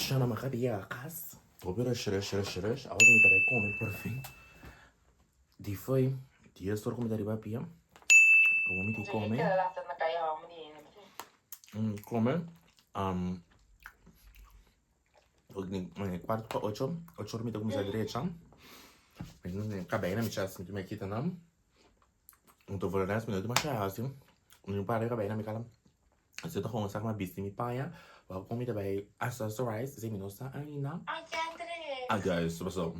Shana mi a kaba yega kas. Hopi rush rush rush rush. Awor mi ta bai kome por fin. Di foi dies or ku mi ta riba pia. Awor mi tin kome. Kome. Kuarto pa ocho. Ocho or mi ta kuminsá drecha. Mi kabei na mi chas mi tin kita nan. Anto for de rest mi no tin masha hasi. Mi para e kabei na mi kala. Esei ta gewoon sa bisti mi paña. Wak kon mi ta bai accessorize. Esei mi no sa ainda. Juist, paso.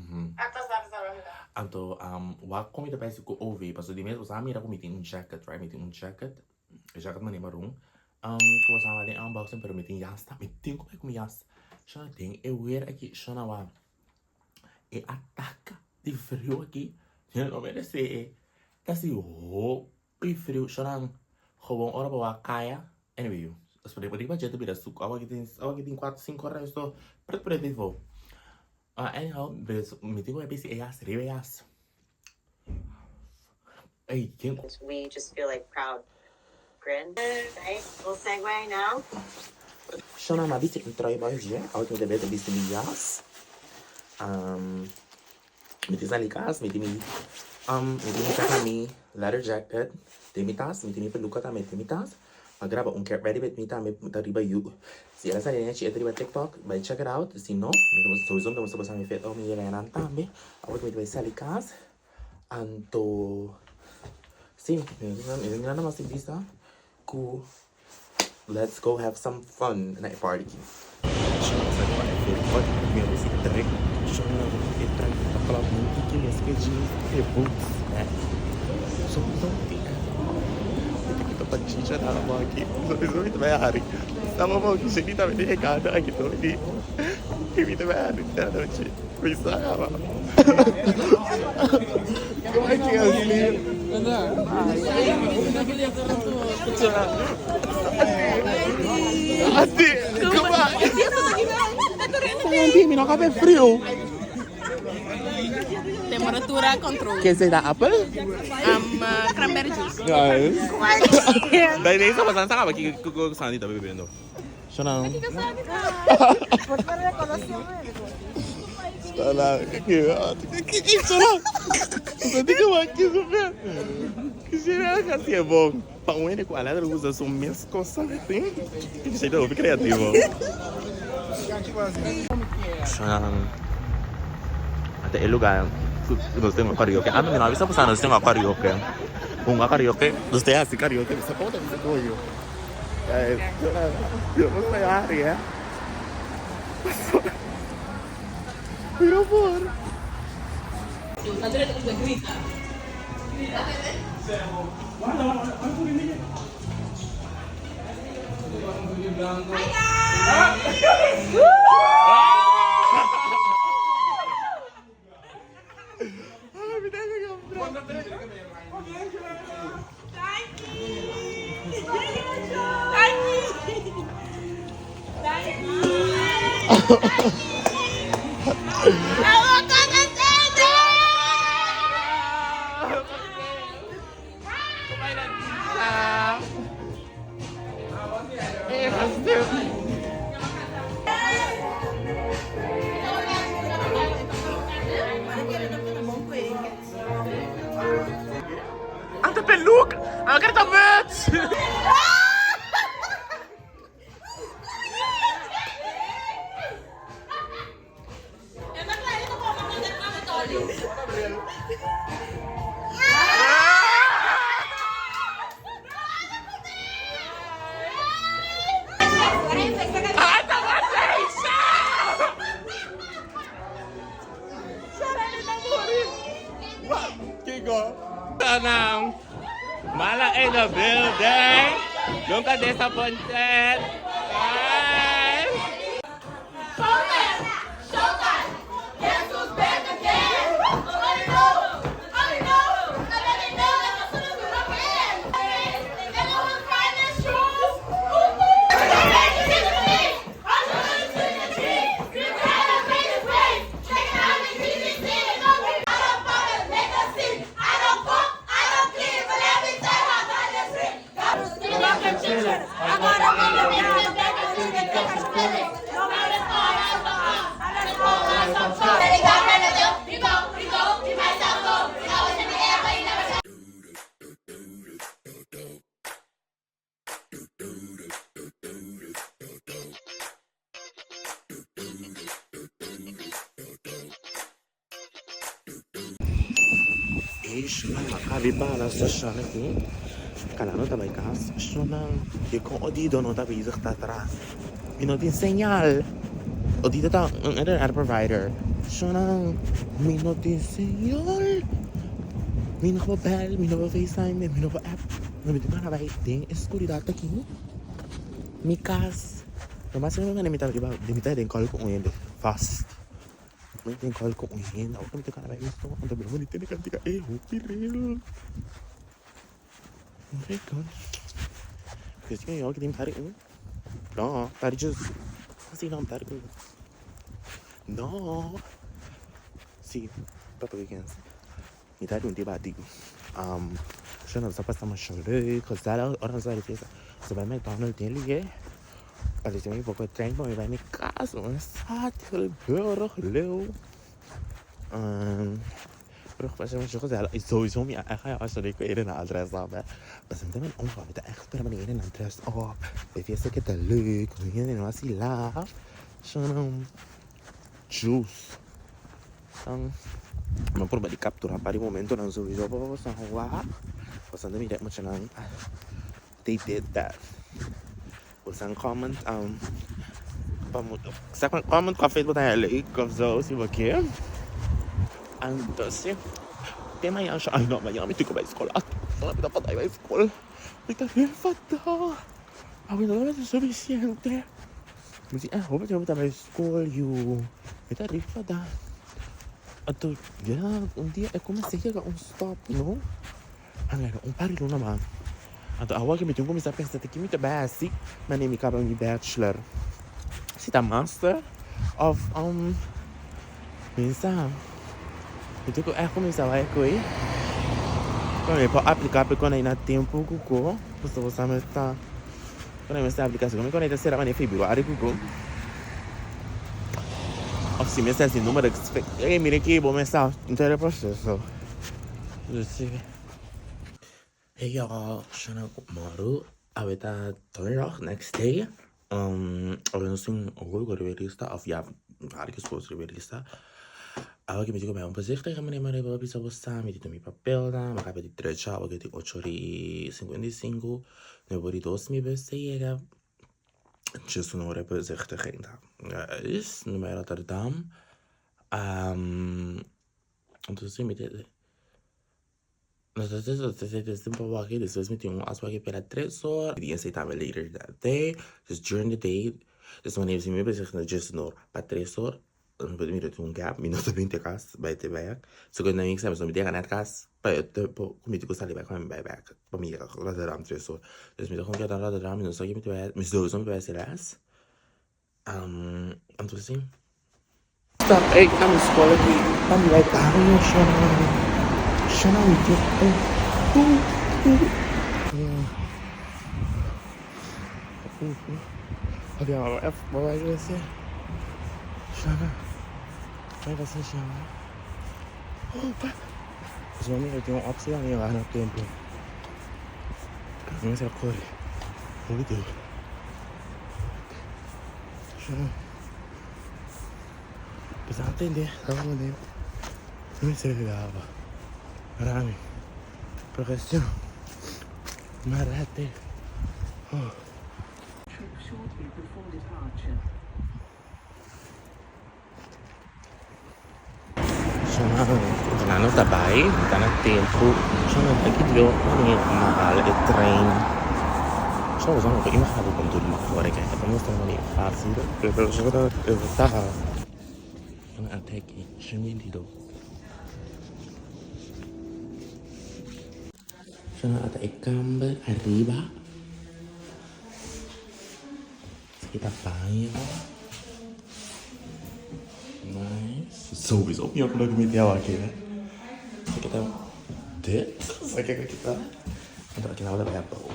Anto wak kon mi ta bai si ku OV. Paso di mes bo sa mira ku mi tin un jacket, right? Mi tin un jacket. E jacket mane maroon. Ku bo sa wak den unboxing pero mi tin jas tambe. Mi tin ku bai ku mi jas. Shona den e weer aki shona wak e ataka di frio aki. No merece e. Ta si hopi friu shonan gewoon ora bo a kaya anyway yu riba dje ta bira suk awa ki tin awa ki tin kuater sinku ora esto pret pret ifo anyhow mi tin ku bai bisti e yas riba e yas ey ken ku. We just feel like proud grin right we'll segue now. Shonan a bisti un trui bai dje awa ki mi ta beta bisti mi yas. Mi tin sali kas, mi tin mi mi tin mi saka mi leather jacket den mi tas, mi tin mi peluka tambe den mi tas. A graba un get ready with me tambe ta riba you si el a sali nechi e ta riba tiktok bai check it out si no mi ta souiso mi ta muestra boso mi fit ora mi yega enan tambe. Awor mi ta bai sali kas anto si mi no tin nada mas di bisa ku Let's go have some fun na e party ki. Temperatura control. Ke se da apple? Cranberry juice. Dai dai sa sa ba ki ku Sandy ta bebiendo. Shona. Shona. Shona. Sandy ke wa ki super. Shona kasi e bon. Pa un hende ku alada lo usa su mes cosa tin. Ki ta hopi creativo. Shona. Ata e lugar ku nos tin karaoke. Ando mi no a bisa ku nos tin karaoke. Hunga karaoke. Nos ta hasi karaoke. Bisa como ta bisa koyo. Yo no estoy hari, eh. Pero por. Anta peluca! Ela ta muts! Mala in the building. Nunca disappointed. Eish, a para station aki. Cana no ta bay cas. Shona, dikon Odido no ta bezig ta atras? Mi no tin señal. Odido ta un internet provider. Shona, mi no tin señal. Mi no por bel, mi no por facetime, mi no por app. No mi tin gana bay den e scuridad aki. Mi cas. Lo mas mi manda mi ta riba, mi ta den call cu un hende vast. Mi tin call cu un hende, awor mi ta cana bay mi stoma anto mi no tene cantica e hopi real. Oh my god. Because you know, tin tari un. No, tari just. Así no, tari un. No. Sí, papa weekends. Mi tari un tiba di. Yo no sa pasa masha leuk, gezellig, ora nos a bai fiesta. Nos a bai McDonald's den lige. Parecía mi poco trein pa mi bai mi cas. Un Zaterburg, leu. Pero pasa masha gezellig. Y sowieso mi a echt a asha ku ere na dress up, hè. Pasobra mi ta omga, mi ta echt spera manera ere na dress up. E fiesta ke ta leuk, mi hende no hasi laf. Shonam juice. Mi a purba di captura par di momentonan sowieso pa boso wak. Pasobra mi mira e muchanan. They did that. Bosan comment pa zeg maar comment kwa Facebook ta leuk of zo si bo ke. Anto si te mañana ay no mañana mi tin ku bai skol mi ta falta bai skol mi ta bien fada awe no ta suficiente mi si hopi tempo mi ta bai skol yu mi ta riba fada anto ya un dia e kuminsá yega un stop no. Anto un par di luna mas. Anto awor ke mi tin kuminsá pensa ta ki mi ta bai hasi manera mi kaba mi bachelor. Si ta master of mi sa. Mi tin ku ègt kuminsá bai koe pa mi por apliká pa e konai na tempu ku ko pasobra bo sa mi ta konai mester apliká si mi konai ta sera manera februari ku ko of si mester hasi numero ey mira aki bo mester henter e proseso. Hey y'all, Shana Maru, awe ta donderdag, next day. Awe nos tin hopi ku riba e lista, of ya, varios kos riba e lista. Awe ke mi tin ku bai un bezichtigen meneer Maria pa bisa bo sa, mi tin tur mi papelnan, mi a kaba di drecha, awe ke tin ocho ora i 55, nuebe ora i dos mi bus ta yega. Djes un ora e bezichtiging ta. Is, mi bai Rotterdam. Entonces si mi te Despues despues mi tin un afspraak pa tres or y esey tambe later that day dus during the day dus wanneer si mi bezig na djes un or pa tres or mi por mira tin un gap mi no ta binti kas bai te bek so cu na mi examen so mi yega net kas pa cu mi tin cu sali bek pa mi bai bek pa mi yega Rotterdam tres or dus mi ta con keda Rotterdam mi no sa ki mi ta bai mi sowieso mi ta bai haci les. Anto si. Stap uit na mi skol aki pa mi bai baño shona shona mi tin un Pensaba atende, estaba mandando. No me sirve agua. Rami. Progresión. Marate. Oh. Shortly before departure. Shona, no ta bai, ta na tempo. Shona, aki dio mahal e trein. Shona, boso no por imagina bo kon durma ora ke. E ta mustra mane fácil, pero shona e ta. Shona ata aki, shona bintidos. Shona ata e kamber ariba. Esaki ta baño. Nice. Sowieso mi ku mi tiawa aki, hè. Esaki ta dit. Esaki aki ta. Anto aki nan ta bai abou.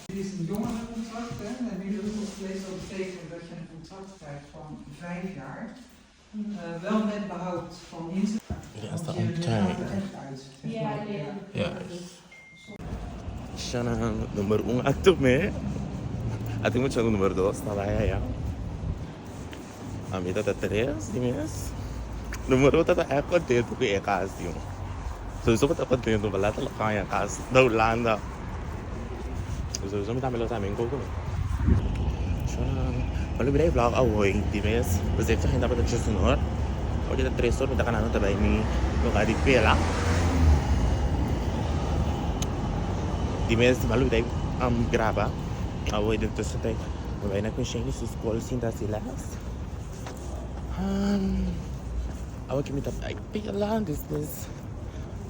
Dit is een jongerencontract, hè? En hebben jullie ook nog gelezen wat betekent dat je een contract krijgt van 5 jaar. Wel met behoud van inzet. Ja, is Want dat je een je tuin? gaat er echt uit, zeg maar. Ja. Juist. Shana nummer 1 a tume. A tin mucha nummer 2 ta bai aya. Ami ta ta tres di mes. Numero ta ta echt contento cu e cas yu. Sowieso bo ta contento pa laat lo caña cas na Hulanda. Sowieso mi tambe lo sa men coco. Bo lo bira e vlog awoy di mes. Besef ta tabata just un or. Awo ta 3 or mi ta canando ta bay mi lugar di pela. Di mes mi a lubida graba awoy den tussentijd. Mi bay na Quinsheni su school sinta hasi les. Awo ki mi ta bay pela dus dus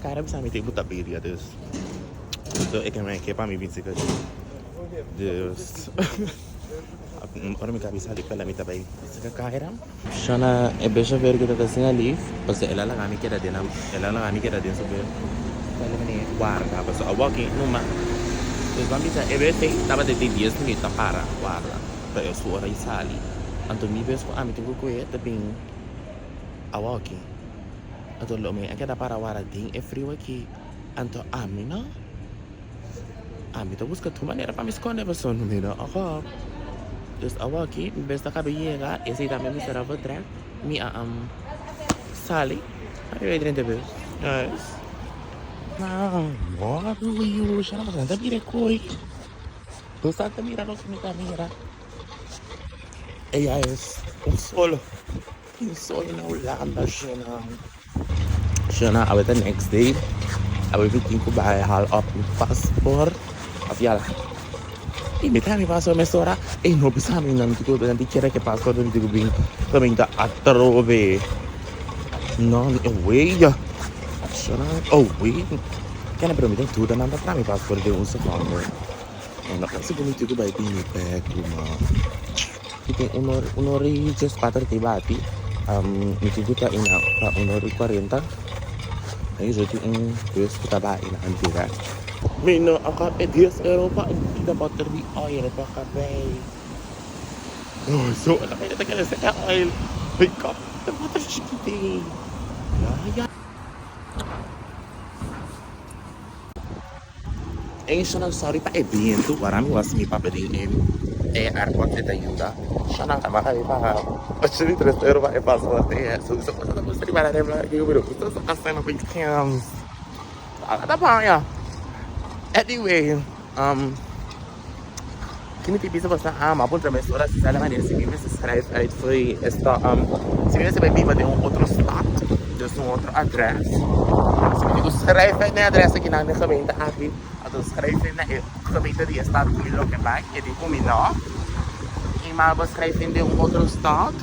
Cara bisa mi tin ku ta biria dus. So e ke ke pa mi bin sika Dus ora mi ka bisa di pela mi ta bay sika Cara. Shona e be chofer ku ta asina lif pasobra el a laga mi keda den el a laga mi keda den su be warda pasobra awor ki numa dus ban bisa e bes ei tabata tin dies minüt ta para warda pa e su ora i sali anto mi bes ku ami tin ku kohe ta bin awor ki anto lo mi a keda para warda den e friu aki anto ami no Ami ta buska tur manera pa mi skonde pasobra mi no a kòp. Dus awaki mi bes ta kaba yega, esei tambe mi sera vertrek, mi a sali pa mi bai drenta bus. Dus, mòru yu, shana pasobra nan ta mira e koi. Bo sa ta mira loke mi ta mira. Ella es un solo, un solo na Hulanda, shana. Shona awe ta next day awe mi tin ku bai haal op mi paspoort of yala y mi traha mi paspoort mesora ey no bisa mi nan tin ku nan tin kere ke paspoort mi tin ku bin caminda atrobe no wey shona oh wey kende pero mi tin duda nan ta traha mi paspoort den un secondo no kasi ku mi tin ku bai bini bek kuma. Mi tin un ora un ora y dieskuater te bati mi tin ku ta ina pa un ora y kuarenta ahí so tin un bus ku ta bai ina direct. Mi no a kap e dies euro pa un pida boter di oil pa kabei. Oh so e kabei ta kere seka oil. Mi kap e boter chikiti. Ya ya. Ey shana sorry pa e bientu wara mi wasi mi papia den e e airport e ta yuda shana a baha mi paga 83 euro pa e pasaporte e so so cosa ta gusta riba la rebla aki pero gusta so asina pa chance ala ta paña anyway um Kimi tin bisa basta ama puntra mes ora si sali manera si mi mester schrijf uit voor esta um si mi mester bai biba den un otro stad dus un otro adres si mi tin ku schrijf uit na e adres aki nan den gemeente aki anto schrijf uit na e gemeente di e stad ku mi lo ke bai e di ku mi no i mal bo schrijf in den un otro stad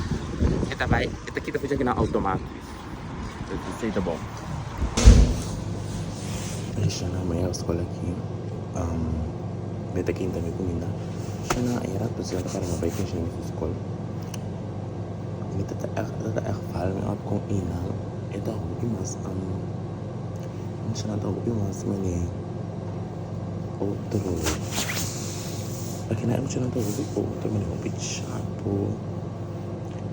e ta bai e ta kita fecha aki nan automatisch dus esei ta bon. Shana mi a skol aki mi ta kinta mi kuminda shana e rat presidente para mi bai kunsha mi su skol mi ta ta ègt ta ègt val mi op kon einan e ta hopi mas shana ta hopi mas manera otro pakinan e muchanan ta hopi otro manera hopi chapo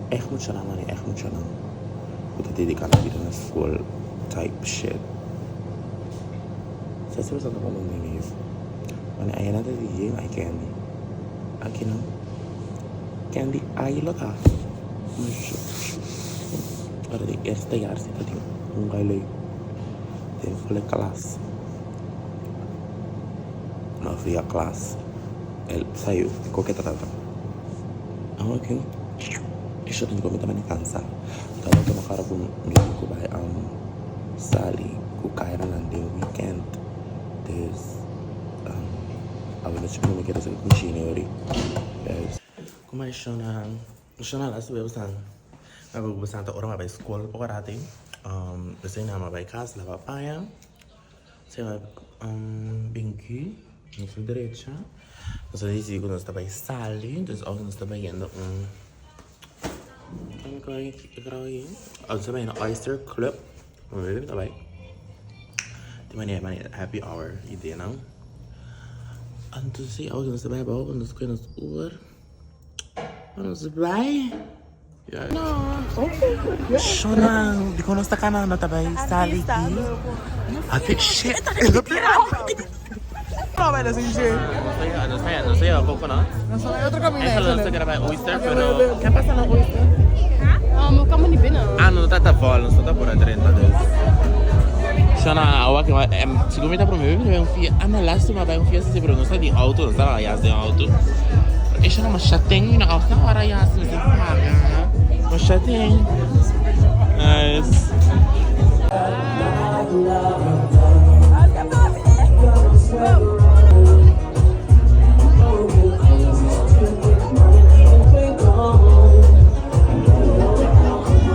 ègt muchanan manera ègt muchanan ku ta dediká nan bida na skol type shit. Sa si boso ta kontende mi yu. Mane ayera ta di yen ay candy. Aki no. Candy ay lo ta. Ora di eerste jaar si ta tin un guy leuk. Den volle klas. No via klas. El sa yu koke ta tata. Awor ki e shot mi ta mane kansa. Ta bo tuma kara ku mi ku bai sali ku Kyra nan den weekend. Dus awe nochi ku mi keda sali ku Gino ori. Kuma e shona shona laatste bes bosan mi a bosan ta ora mi a bai skol poko rato ei. Esei nan mi a bai kas laba paña. Esei mi a binki nos a drecha. Nos a disidi ku nos ta bai sali dus ora nos ta bai yendo un. Nos ta bai na Oyster Club. Mi ta bai. Di manera manera happy hour ideanan. Anto si awo nos ta bai abou nos kohe nos Uber. Nos bai. Shona, dikon nos ta kanando ta bai sali ki? Ate shit. Nos ta yega coconut. Nos ta bai Oyster, pero ke pasa na Oyster? ta vol, nos no ta por a drenta dus. Shona, awa ke segun mi ta prome mi bai un fiesta, ah no lastima bai un fiesta si pero nos ta den auto, nos ta laga yas den auto. E shona masha ten mi no a sa ora yas mester paga. Masha ten. Nice.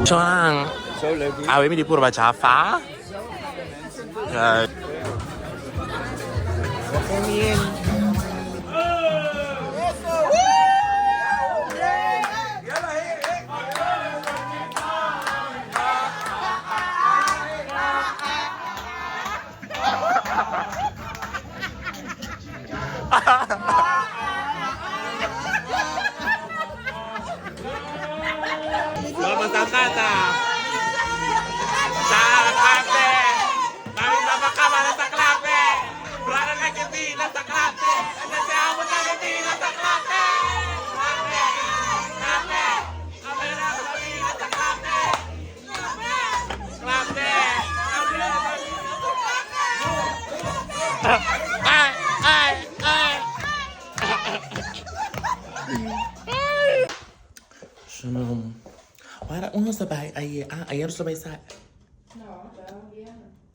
Joan, awe mi di purba Jaffa. Vamos a casa. Sa klape. Mami, papa, cámara sa klape. Brother na sa klape. Nasa na sa klape. Klape. Klape. Kamera sa klape. Klape. Ay, ay, ay. Shalom. Para uno sa bahay ay ah ayer sa bahay sa No,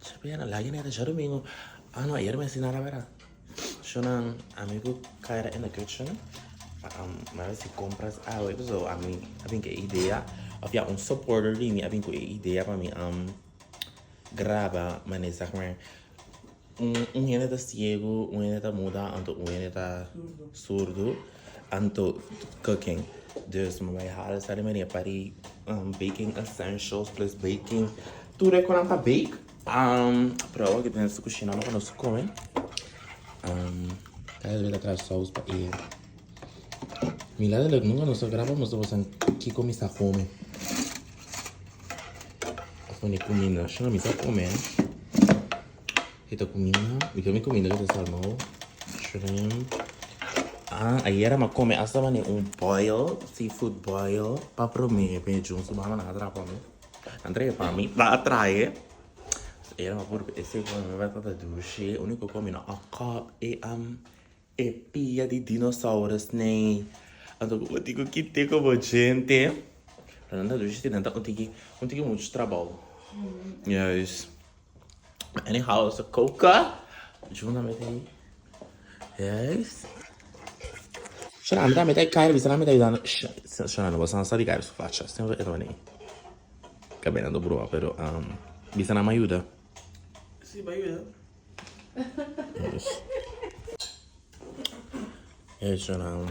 Sabihan, lagi na siya domingo. Ano, ayer me sinara vera. Shonan amigo caer in the kitchen. Maar si compras ah, so ami abin ke idea of ja, un supporter di mi abin ko idea pa mi graba mane zeg maar un hende ta ciego, un hende ta muda, anto un hende ta surdo, anto cooking. Dus mi bai haal sa di manier pari baking essentials plus baking. Tur e konan pa bake. Pero awor ki den su kushina no pa nos kome. Cada vez ta traha saus pa e. Mi letterlijk nunca nos a graba nos bosan kiko mi sa kome. Of mi kuminda. Shona mi sa kome. Ita kuminda. Mi kome kuminda ku ta salmou. Shrimp. Ah, ayera mi a kome hasta mane un boil, seafood boil pa prome pe jun su mama nan a traha pa mi. Nan trae pa mi, nan a trae. Ayera mi a purba esei ku mi tabata dushi. Uniko ku mi no a kòp e e pia di dinosaurus nei. Anto ku bo tin ku kite ku bo djente. Pero nan ta dushi si nan ta un tiki un tiki muchu trabou. Juist. Anyhow, so koka. Juna met ei. Juist. Shana, mi ta met ei kair, bisa mi ta ayudando. Shana, no bosan sa di kair su facha. Sempre e tawani. Kabena do brua, pero bisa na ayuda. Si, ba ayuda. Yes. Yes, Shana.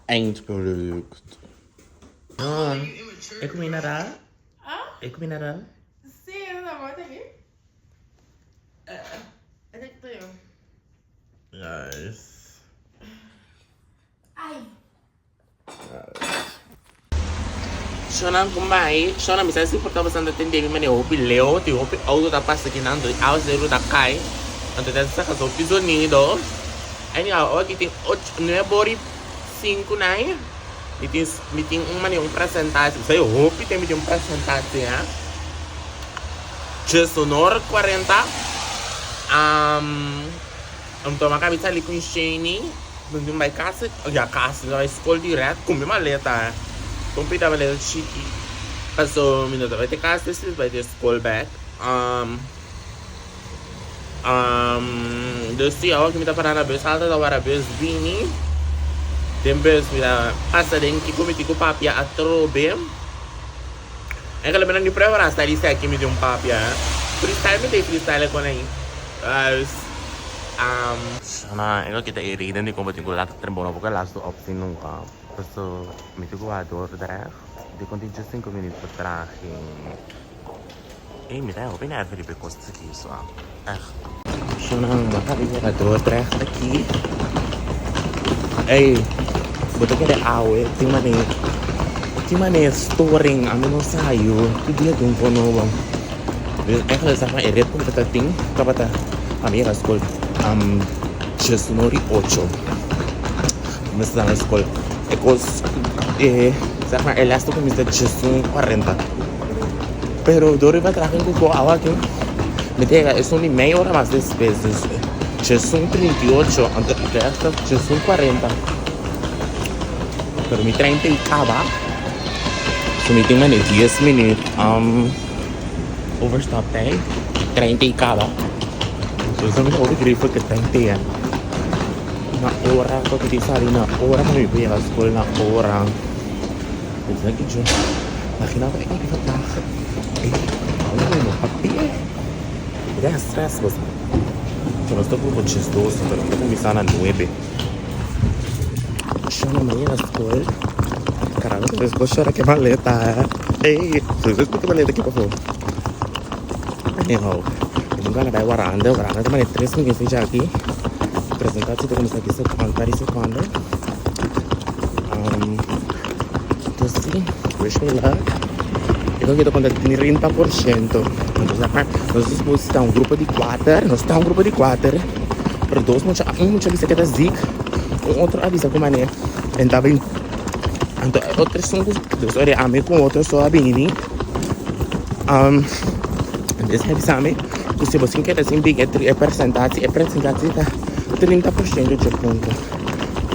Eindproduct. Ah, e comida daar? Ah? E comida daar? Si, no ta mooi aki. E ta tuyo. Yes. Ai. Shona kumbai, Shona mi sa si por ta basando tende mi mane hopi leo, ti hopi auto ta pasa ki nan, do awaseru ta kai. Anto ta saka hopi zonido. Anyhow, awor aki tin ocho, nuebe ora i sinku nai. Mi tin, mi tin un mane un presentatie. Mi sa hopi tem mi tin un presentatie, ha. Djesonor 40. Um, anto mi a kabi sali ku Shani. Mi tin bai kas, ya kas, mi ta bai skol direct ku mi maleta. Ku un pida maleta chiki. Paso mi no ta bai te kas despues bai te skol bek. Um, um, dus si awor ku mi ta para na bus alta ta wara bus bini. Den bus mi ta pasa den kiko mi tin ku papia atrobe. Enkele mi no ni prepara sa di seki mi tin un papia. Freestyle mi ta freestyle kon ei. Dus, um, Na, ik kita e reden di kon bo tin ku laat trembo no porque laatste optie nunca. Paso mi tin ku wak Dordrecht. Di kon tin just 5 minuut vertraging. Ey, mi ta hopi nervio riba e kos aki so. Echt. Shona, bo ta yega Dordrecht aki. Ey, bo ta kere awe tin mane tin mane storing ami no sa yu. Tur dia tin un kos nobo. Dus eigenlijk zeg maar e rit ku mi ta tin tabata pa mi yega skol diesunori ocho. Mi mester na skol. E kos e. Zeg maar e les ta kuminsá djesun 40. Pero dor riba tragen ku ko awa aki, mi ta yega esun di mei ora mas despues, dus djesun 38, anto e les ta djesun 40. Pero mi trein ta i kaba, so mi tin mane dies minuut overstap tijd, trein ta i kaba. So esei mi ta hopi grateful ku e trein ta yega na ora, ku mi tin sali na ora pa mi por yega skol na ora. Esaki djo imagina bo e riba dag ey awe mi no papia mi ta stress bo sa so nos ta grupo 12 pero mi ta cuminsa na nuebe shona mi a yega school caramba ta bes bo shora ke maleta ey so ke maleta aki pafo anyhow mi tin gana bai waranda waranda ta mane tres minuut fecha aki presentatie ta cuminsa aki seconda di seconda. Entonces sí, wish me luck. Ik ook kita conta 30%. Entonces, maar, nos nos ta un grupo di kuater, nos ta un grupo di kuater, pero dos mucha, un mucha bisa que ta ziek, un otro a bisa ku mane en ta bin. Anto e otro esun ku, dus ora ami ku otro so a bini, um, entonces a bisa mi ku si bo sin keda sin bin e e presentatie, e presentatie ta 30% dje punto.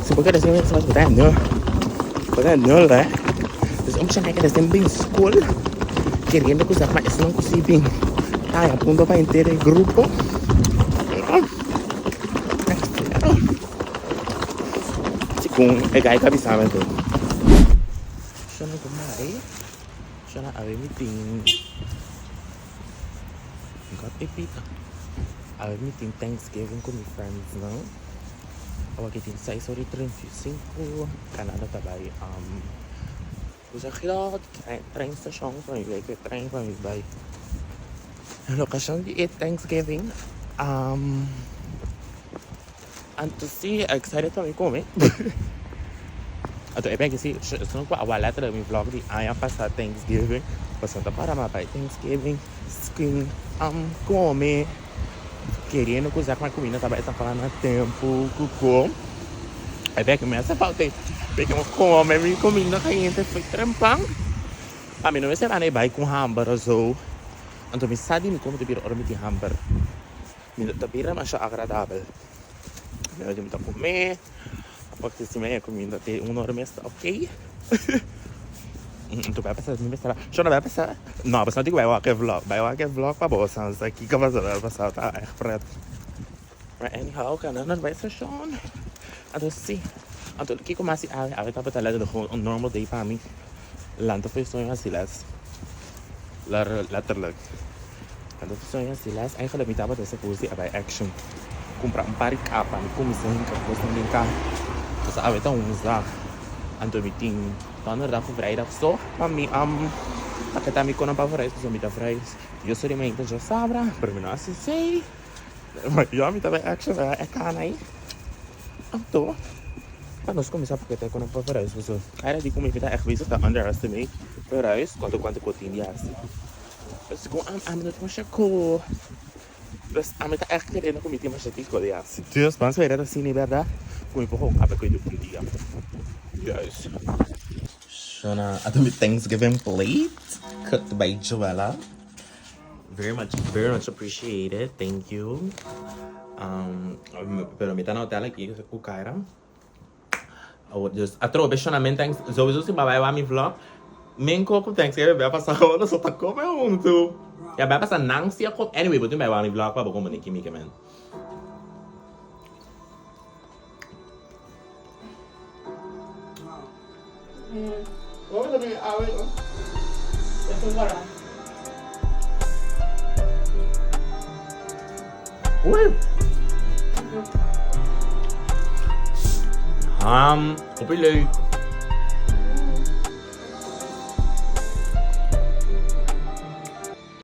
Si bo keda sin bin bo ta nul. Bo ta nul, hè. Dus un persona keda sin bin school, keriendo ku sa ma esnan ku si bin ta haña punto pa henter e grupo. Segun e guy ta bisa mi anto. Shona ku mari, shona awe mi tin got e pita. Awe mi tin Thanksgiving ku mi friends nan. Awor aki tin seis ora i 35. Canada ta bai hoe zeg je dat? Treinstation pa mi bai ku e trein pa mi bai lokashon di e Thanksgiving. Anto si excited pa mi come. Anto e beki si esun ku a wak letterlijk mi vlog di aña pasa Thanksgiving. Pasobra ta para mi a bai Thanksgiving skin come keriendo ku zeg maar kuminda ta bai ta kla na tempu ku ku. E beki mi a haci falta e beki mi come mi kuminda kayente foi trempan. Pa mi no mester anda e bai ku hamber of zo. Anto mi sa di mi come ta bira ora mi tin hamber. Mi no ta bira masha agradabel. Mi no ta come. Aparte si mi a cuminda te un ora mes ta ok. Anto bai pasa mi mester a. Sho no bai pasa. No, pasobra no tin ku bai wak e vlog. Bai wak e vlog pa bo sa kiko pasa bai pasa ta echt pret. Maar anyhow, kan nan bai station. Anto si. Anto kiko mas si awe? Awe tabata letterlijk gewoon un normal day pa mi. Lanta for e soño hasi les. Letterlijk. Lanta for e soño hasi les. Eigenlijk mi tabata supposed di a bai Action. Kumpra un par di kapa. Mi kuminsá hinka kosnan den ka. Pasobra awe ta woensdag. Anto mi tin donderdag of vrijdag so pa mi paketá mi konan pa vooruit pasobra mi ta vrij. Yo sorry mi ainda djasabra pero mi no hasi esei. Ma yo mi ta bai Action e kana ei. Anto pa nos kuminsá paketá konan pa vooruit pasobra kada di ku mi ta ègt bezig ta underestimate vooruit kuantu kuantu ku tin di hasi. Segun ami no tin masha ko. Dus ami ta ègt kere ku mi tin masha tiko di hasi. Dus ban spera ta asina bèrdat ku mi por hou kaba ku e un dia. Juist. Shona a mi Thanksgiving plate cooked by Joella. Very much, very much appreciated. Thank you. Pero mi ta na hotel aki ku Kyra. Dus atrobe shona men thanks sowieso si bo a bai wak mi vlog men ko ku Thanksgiving bai pasa ho nos ta kome huntu. Ya bai pasa nan si a kome anyway bo tin bai wak mi vlog pa bo komo neki mi ke men. Uy! Ham, hopi leuk.